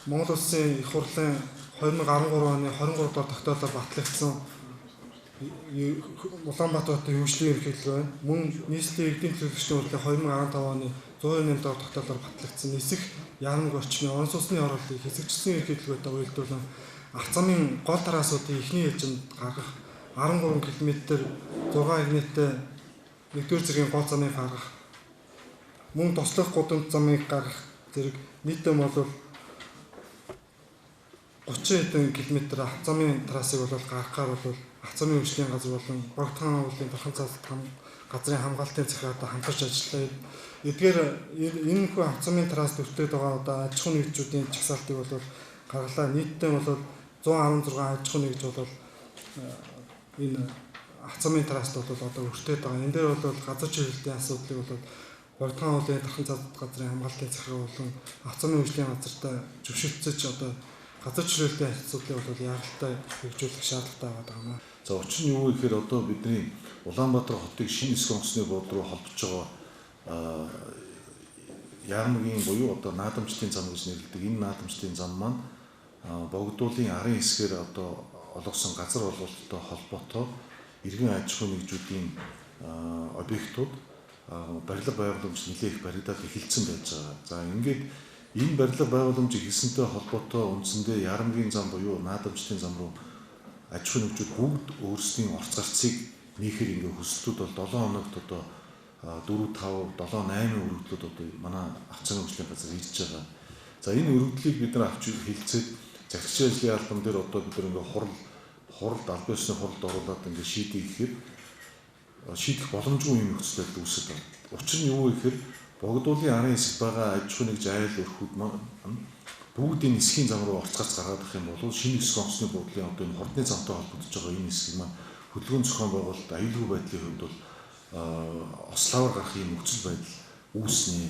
Монгол Улсын их хурлын 2013 оны 23 дугаар тогтоолоор батлагдсан Улаанбаатар хотын хөгжлийн ерөнхийлөг байна. Мөн нийслэлийн иргэдийн төлөөлөгчдийн хурлын 2015 оны 108 дугаар тогтоолоор батлагдсан нисэх яармаг орчмын орон сууцны оруулалтыг хэсэгчлэн ерөнхийлөгтэй уялдуулан авто замын гол трассуудын эхний ээлжинд гаргах 13 км 6 эгнээтэй 1-р зэргийн гол замыг гаргах, мөн туслах гудамж замыг гаргах зэрэг нийтдээ бол 30 хэдэн километр авто замын трассыг бол гаргахаар бол авто замын хөгжлийн газар болон Богдхан уулын дархан цаалт газрын хамгаалтын захиргаатай хамтарч ажиллаа. Эдгээр энэ хүү авто замын трасс өртөөд байгаа одоо аж ахуйн нэгжүүдийн жагсаалтыг бол гаргалаа. Нийтдээ бол 116 аж ахуйн нэгж бол энэ авто замын трасст бол одоо өртөөд байгаа. Энэ дээр бол газар чиглэлийн асуудлыг бол Богдхан уулын дархан цаалт газрын хамгаалтын захиргаа болон авто замын хөгжлийн газартай зөвшөлдсөж одоо газар чөлөөлтийн асуудлыг бол яаралтай хэрэгжүүлэх шаардлагатай байгаа юм аа. За, учир нь юу вэ гэхээр одоо бидний Улаанбаатар хотыг шинэ нисэх онгоцны буудлын руу холбож байгаа яармагийн буюу одоо наадамчлалын зам гэж нэрлэдэг энэ наадамчлалын зам маань Богдуулын арын хэсгээр одоо олгосон газар олголттой холбоотой иргэн аж ахуйн нэгжүүдийн объектууд барилга байгууламж нэлээх их баригдаад эхэлсэн байж байгаа. За, ингээд энэ барилга байгууламж эхэлсэнтэй холбоотой үндсэндээ яармагийн зам буюу наадамчлалын зам руу аж ахуйн нэгжүүд бүгд өөрсдийн орц гарцыг нээхээр ингээ хүсэлтүүд бол 7 хоногт одоо 4 5 7 8 өргөдлүүд одоо манай авто замын хөгжлийн газар ирж байгаа. За, энэ өргөдлийг бид нар авч хэлцээд захирагчийн ажлын албан дээр одоо бид нар ингээ хуралд аль биесны хуралд оруулаад ингээ шийдэх гэхээр шийдэх боломжгүй юм нөхцөл байдал үүсэж байна. Учир нь юу вэ гэхээр Богдуулын арын хэсэгт байгаа аж ахуйн нэгж айл өрхүүд маань бүгд энэ нисхийн зам руу орц гарц гаргаад ах юм бол шинэ нисэх онгоцны буудлын одоо энэ хурдны замтай холбогдож байгаа энэ хэсэг маань хөдөлгөөн зохион байгуулалт аюулгүй байдлын хувьд бол ославар гарах юм нөхцөл байдал үүснэ.